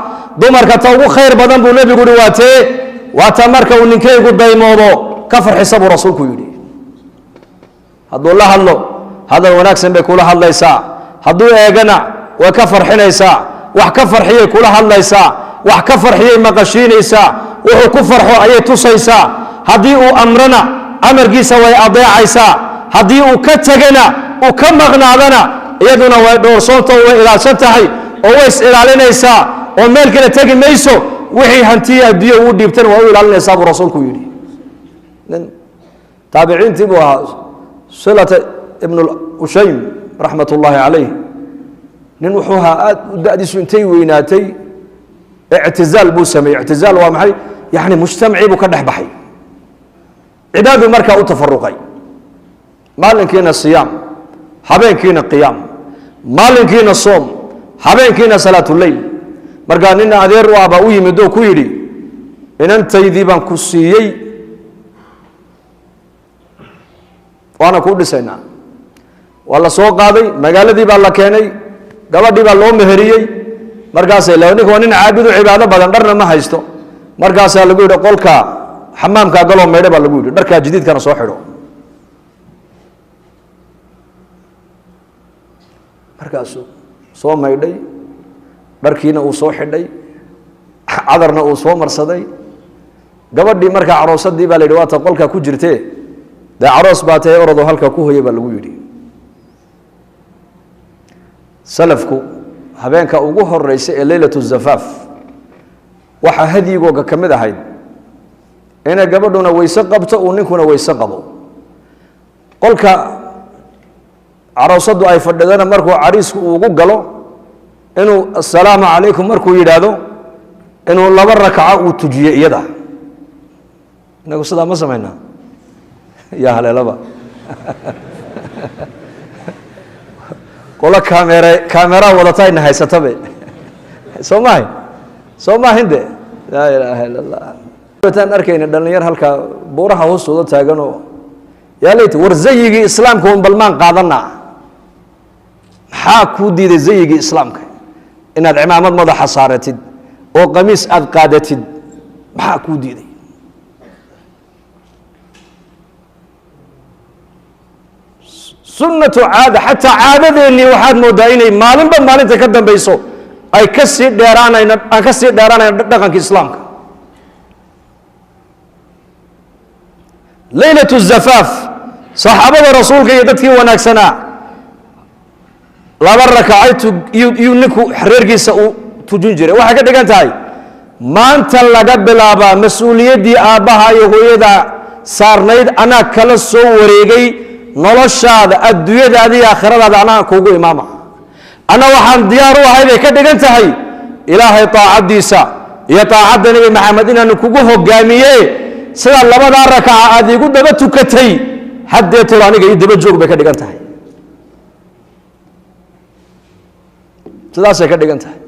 Dumarka ta ugu khayr badan buu nebigu yihi waa tee? Waa ta marka uu ninkaygu daymoodo ka farxisa, buu rasuulku yidhi. Hadduu la hadlo, hadal wanaagsan bay kula hadlaysaa. Hadduu eegana, way ka farxinaysaa. Wax ka farxiyay kula hadlaysaa, wax ka farxiyay maqashiinaysaa, wuxuu ku farxo ayay tusaysaa. Haddii uu amrana, amarkiisa way adeecaysaa. Haddii uu ka tegana, uu ka maqnaadana, iyaduna way dhowrsoonta, way ilaalsan tahay oo way is ilaalinaysaa oo meel kale tegi mayso. Wixii hantiya adduunya uu dhiibtana waa u ilaalinaysaa, buu rasuulku yidhi. Nin taabiciintii buu ahaa, Silata ibn Ushaym raxmat ullaahi calayh. Nin wuxuu ahaa aad da'diisu intay weynaatay ictizaal buu sameeyey. Ictizaal waa maxay? Yani mujtamacii buu ka dhex baxay, cibaadu markaa u tafaruqay. Maalinkiina siyaam, habeenkiina qiyaam, maalinkiina soom, habeenkiina salaatuleyl. Markaa nin adeer u ah baa u yimid oo ku yidhi: "Inantaydii baan ku siiyey, waana kuu dhisaynaa." Waa la soo qaaday, magaaladii baa la keenay, gabadhii baa loo meheriyey. Markaasay ninka waa nin caabidu, cibaado badan, dharna ma haysto. Markaasaa lagu yidhi: "Qolka xamaamkaa galoo maydho," baa lagu yidhi, "dharkaa jadiidkana soo xidho." Markaasuu soo maydhay, dharkiina uu soo xidhay, cadarna uu soo marsaday. Gabadhii markaa caroosadii baa la yidhi: "Waata qolkaa ku jirtee, dee caroos baa tahay, orodoo halkaa ku hoya," baa lagu yidhi. Salafku habeenka ugu horeysa ee leylat zafaaf waxaa hadyigooga ka mid ahayd inay gabadhuna weyse qabto, uu ninkuna weyse qabo. Qolka caroosadu ay fadhidana markuu cariisku ugu galo, inuu "assalaamu calaykum" markuu yidhaahdo, inuu laba rakaco uu tujiyo iyada. Inagu sidaa ma samaynaa? Ya haleelaba qolo kaamere kaameraa wadata ayna haysatabe, soo maahin? Soo maahin de? Laa ilaaha illa Allah. Taan arkayna dhalinyar halkaa buuraha hoostooda taaganoo, yaa leyt, war zayigii islaamka un balmaan qaadanaa. Maxaa kuu diiday zayigii islaamka inaad cimaamad madaxa saaratid oo qamiis aad qaadatid? Maxaa kuu diiday? Sunnatu caada, xataa caadadeennii waxaad moodaa inay maalinba maalinta ka dambayso ay ka sii dheeraanayna, aan ka sii dheeraanayna dhaqanka islaamka. Leylat zafaaf saxaabada rasuulka iyo dadkii wanaagsanaa laba rakacay iyuu ninku reerkiisa uu tujin jiray. Waxay ka dhigan tahay maanta laga bilaabaa mas-uuliyaddii aabbaha iyo hooyada saarnayd anaa kala soo wareegay. Noloshaada, adduunyadaada iyo aakhiradaada anaa kuugu imaama. Anna waxaan diyaar u ahay, bay ka dhigan tahay, ilaahay taacaddiisa iyo taacadda Nebi Maxamed inaanu kugu hogaamiye. Sida labadaa rakaca aad iigu daba tukatay, haddeetolo aniga ii daba joog, bay ka dhigan tahay. Sidaasay ka dhigan tahay.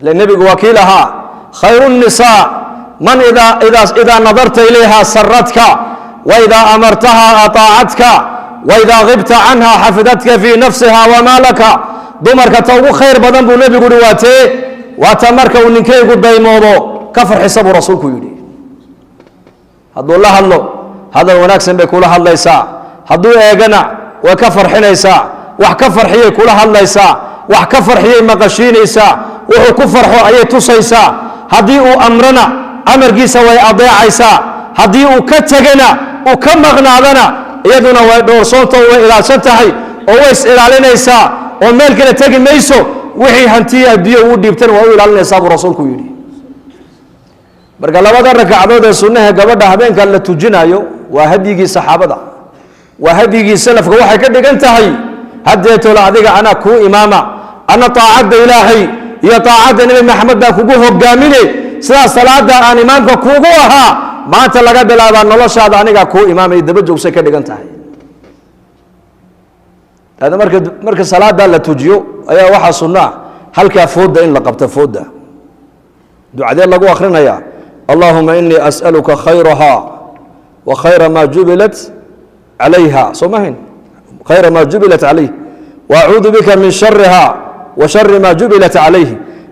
Ile nebigu waa kii lahaa: "Khayru الnisaa man idaa nadarta ilayha saratka, waidaa amartaha aطaacatka, waidaa gibta canha xafidatka fii nafsiha wamaa laka." Dumarka ta ugu khayr badan buu nebigu yihi waa tee? Waa ta marka uu ninkaygu daymoodo ka farxisa, buu rasuulku yidhi. Hadduu la hadlo, hadal wanaagsan bay kula hadlaysaa. Hadduu eegana, way ka farxinaysaa. Wax ka farxiyay kula hadlaysaa, wax ka farxiyay maqashiinaysaa, wuxuu ku farxo ayay tusaysaa. Haddii uu amrana, amarkiisa way adeecaysaa. Haddii uu ka tegana, uu ka maqnaadana, iyaduna way dhowrsoonta, way ilaalsan tahay oo way is ilaalinaysaa oo meel kale tegi mayso. Wixii hantiya adduunya uu dhiibtana waa u ilaalinaysaa, buu rasuulku yidhi. Marka labada rakacdood ee sunnaha gabadha habeenka la tujinayo waa hadyigii saxaabada, waa hadyigii salafka. Waxay ka dhigan tahay haddeetolo adiga anaa kuu imaama, ana taacadda ilaahay iyo taacadda Nebi Maxamed baan kugu hogaamine. Sidaas salaada aan imaamka kuugu ahaa, maanta laga bilaabaa noloshaada anigaa kuu imaamay, daba joogsay ka dhigan tahay. Hada marka salaada la tujiyo ayaa waxaa sunno ah halkaa fooda in la qabto. Fooda ducadee lagu akrinaya? "Allahuma inii as'aluka khayraha wa khayra ma jubilat calayha." Soo mahayn? Khayra maa jubilat calayh, wa acuudu bika min shariha wa shari maa jubilat calayh.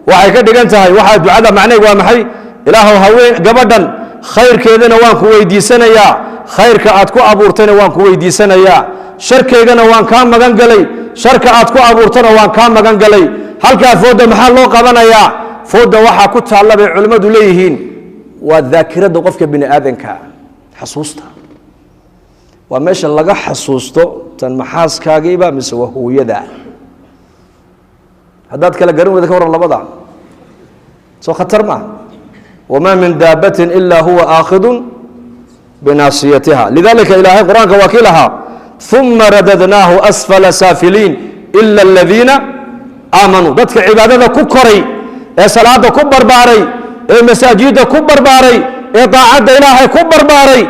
Waxay ka dhigan tahay, waxaa ducada macneeg waa maxay? Ilaahow, haween gabadhan khayrkeedana waan ku weydiisanayaa, khayrka aad ku abuurtayna waan ku weydiisanayaa, sharkeygana waan kaa magan galay, sharka aad ku abuurtana waan kaa magan galay. Halkaa foodda maxaa loo qabanayaa? Foodda waxaa ku taalla, bay culimmadu leeyihiin, waa daakiradda qofka bini aadanka, xasuusta. Waa meesha laga xasuusto tan maxaaskaagiiba mise waa hooyada. Haddaad kala garan weyda, ka warran labada? Soo khatar maa? Wamaa min daabatin ilaa huwa aakhidun binaasiyatiha. Lidalika ilaahay Qur-aanka waa kii lahaa: "Uma radadnaahu asfala saafiliin ila aladiina aamanuu." Dadka cibaadada ku koray, ee salaada ku barbaaray, ee masaajidda ku barbaaray, ee daacadda Ilaahay ku barbaaray,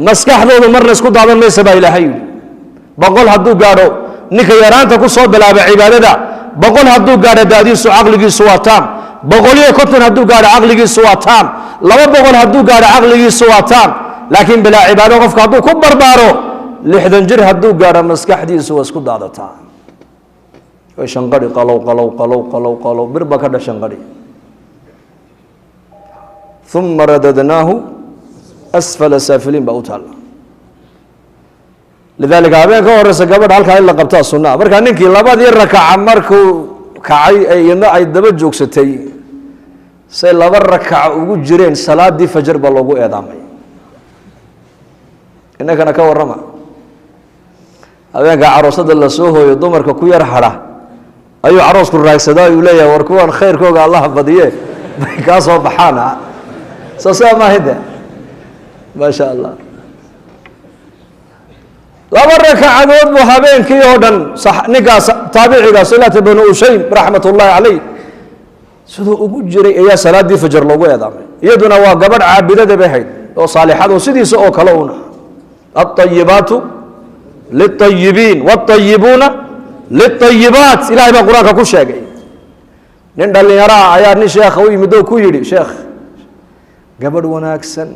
maskaxdoodu marna isku daadan maysa, baa Ilaahay yidhi. 100 hadduu gaadho ninka yaraanta ku soo bilaaba cibaadada, 100 hadduu gaadho daadiisu, caqligiisu waa taam. 150 hadduu gaadho, caqligiisu waa taam. 200 hadduu gaadho, caqligiisu waa taam. Laakiin bilaa cibaado qofka hadduu ku barbaaro, 60 jir hadduu gaadho, maskaxdiisu waa isku daadataa, way shanqadhi, qalow qalow qalow qalow qalow, bir baa ka dha shanqadhi. Uma radadnaahu asfala saafiliin baa u taalla. Lidalika habeen ka horeysa gabadha halkaa in la qabtaa sunaa. Markaa ninkii labadii rakaca markuu kacay ee iyadna ay daba joogsatay, say laba rakaca ugu jireen, salaadii fajar baa loogu eedaamay. Innakana ka warrama? Habeenka caroosada lasoo hooyo, dumarka ku yar hadha ayuu caroosku raagsadaa, ayuu leeyahay: "War kuwan khayrkooga Allaha badiye, bay kaa soo baxaan." Soo sidaa maahide? Maa sha Allah, laba rakacadood buu habeenkii oo dhan ninkaas taabiciga Silata bnu Ushaym, raxmat ullahi caleyh, siduu ugu jiray ayaa salaadii fajar loogu eedaamay. Iyaduna waa gabadh caabidada bay hayd oo saalixad oo sidiisa oo kale una. Alطayibaatu liلطayibiin wاطayibuuna liلطayibaat, Ilahay baa Qur-aanka ku sheegay. Nin dhalinyaro ah ayaa nin sheekha u yimid oo ku yidhi: "Sheekh, gabadh wanaagsan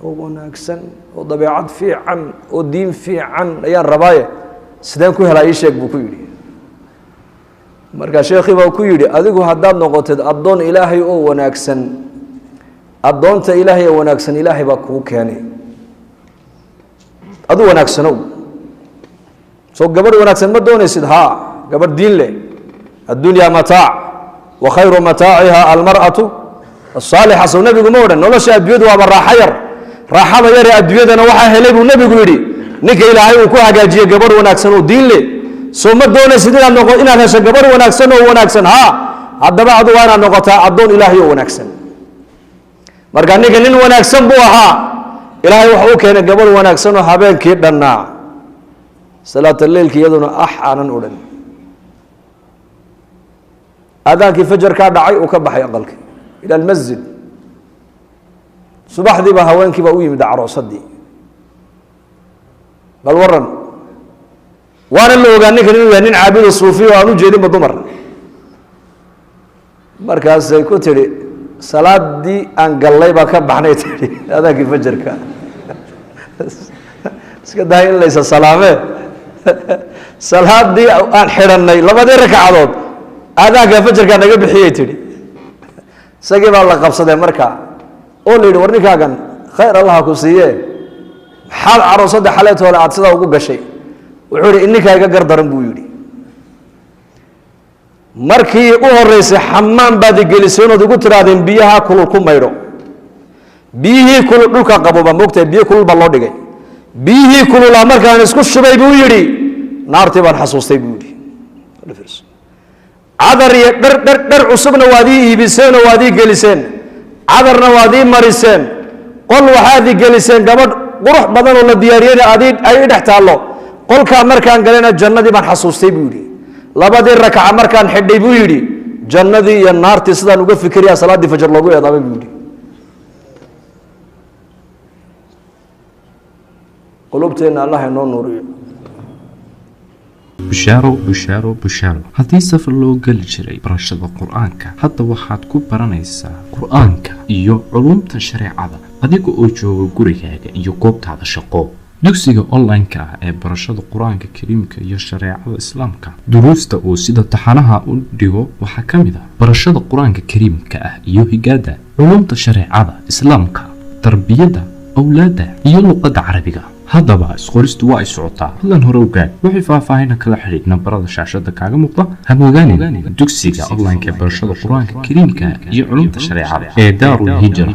oo wanaagsan oo dabeecad fiican oo diin fiican ayaan rabaaye, sideen ku helaa? Ii sheeg," buu ku yidhi. Marka sheekhii baa ku yidhi: "Adigu haddaad noqotid addoon Ilaahay oo wanaagsan, addoonta Ilaahay oo wanaagsan Ilaahay baa kuu keenay. Adu wanaagsanow. Soo gabadh wanaagsan ma doonaysid? Haa, gabadh diin leh. Addunyaa mataac wa khayru mataaciha almar'atu asaalixa. Sow nebigu ma odhan nolosha adduunyadu waaba raaxo yar? Raaxada yare adduunyadana waxaa helay, buu nebigu yidhi, ninka Ilaahay uu ku hagaajiyey gabadh wanaagsan oo diin leh. Soo ma doonaysid inaad noqo, inaad hesho gabadh wanaagsan oo wanaagsan? Haa. Haddaba adu waa inaad noqotaa addoon Ilaahay oo wanaagsan." Marka ninka nin wanaagsan buu ahaa. Ilaahay wuxuu u keenay gabadh wanaagsan oo habeenkii dhannaa salaata leilki iyaduna ax aanan odhan. Aadaankii fajarkaa dhacay, uu ka baxay aqalkii ila almasjid. Subaxdiiba haweenkii baa u yimid caroosadii: "Bal waran." Waana la ogaa ninkan inuu yahay nin caabido suufiya oo aan u jeedinba dumar. Markaasay ku tidhi: "Salaadii aan gallay baa ka baxnay," tidhi, "adaankii fajarka. Iska dahay in laysa salaamee, salaadii aan xidhannay labadii ragcadood aadaanka fajarkaa naga bixiyey," tidhi. Isagii baa la qabsadee marka oo la yidhi: "War ninkaagan khayr Allaha ku siiye, maxaad caroosadda xaleet hole aada sidaa ugu gashay?" Wuxuu yihi: "Ininkaa iga gardaran," buu yidhi. "Markii u horeysay xamaan baad igeliseen ood igu tidhaahdeen biyaha kulul ku maydho. Biyihii kulul dhulka qabooba, moogtahay, biyo kulul baa loo dhigay. Biyihii kululaa markaan isku shubay," buu yidhi, "naartii baan xasuustay," buu yidhi. "Cadar iyo dhar dhar dhar cusubna waad ii iibiseen oo waad ii geliseen, cadarna waad ii mariseen. Qol waxaad ii geliseen gabadh qurux badan oo la diyaariyeyna adii ay i dhex taallo. Qolkaa markaan galayna jannadii baan xasuustay," buu yidhi. "Labadii rakaca markaan xidhay," buu yidhi, "jannadii iyo naartii sidaan uga fikeriyaa salaaddii fajar loogu eedaamay," buu yidhi. Qulubteenna Allah inoo nuuriyo. Bushaaro, bushaaro, bushaaro! Haddii safar loo geli jiray barashada Qur-aanka, hadda waxaad ku baranaysaa Qur-aanka iyo culumta shareecada adiga oo jooga gurigaaga iyo goobtaada shaqo. Dugsiga online-ka ah ee barashada Qur-aanka Kariimka iyo shareecada Islaamka, duruusta uu sida taxanaha u dhigo waxaa ka mid ah barashada Qur-aanka Kariimka ah iyo higaada, culumta shareecada Islaamka, tarbiyadda awlaadda iyo luqadda Carabiga. Haddaba isqoristu waa ay socotaa, fadlan hore ogaad. Wixii faahfaahina kala xidhiidh nambarada shaashada kaaga muuqda. Hamogaanin dugsiga online-ka ee barashada Qur-aanka Kariimka iyo culumta shareecada ee Daarul Hijra.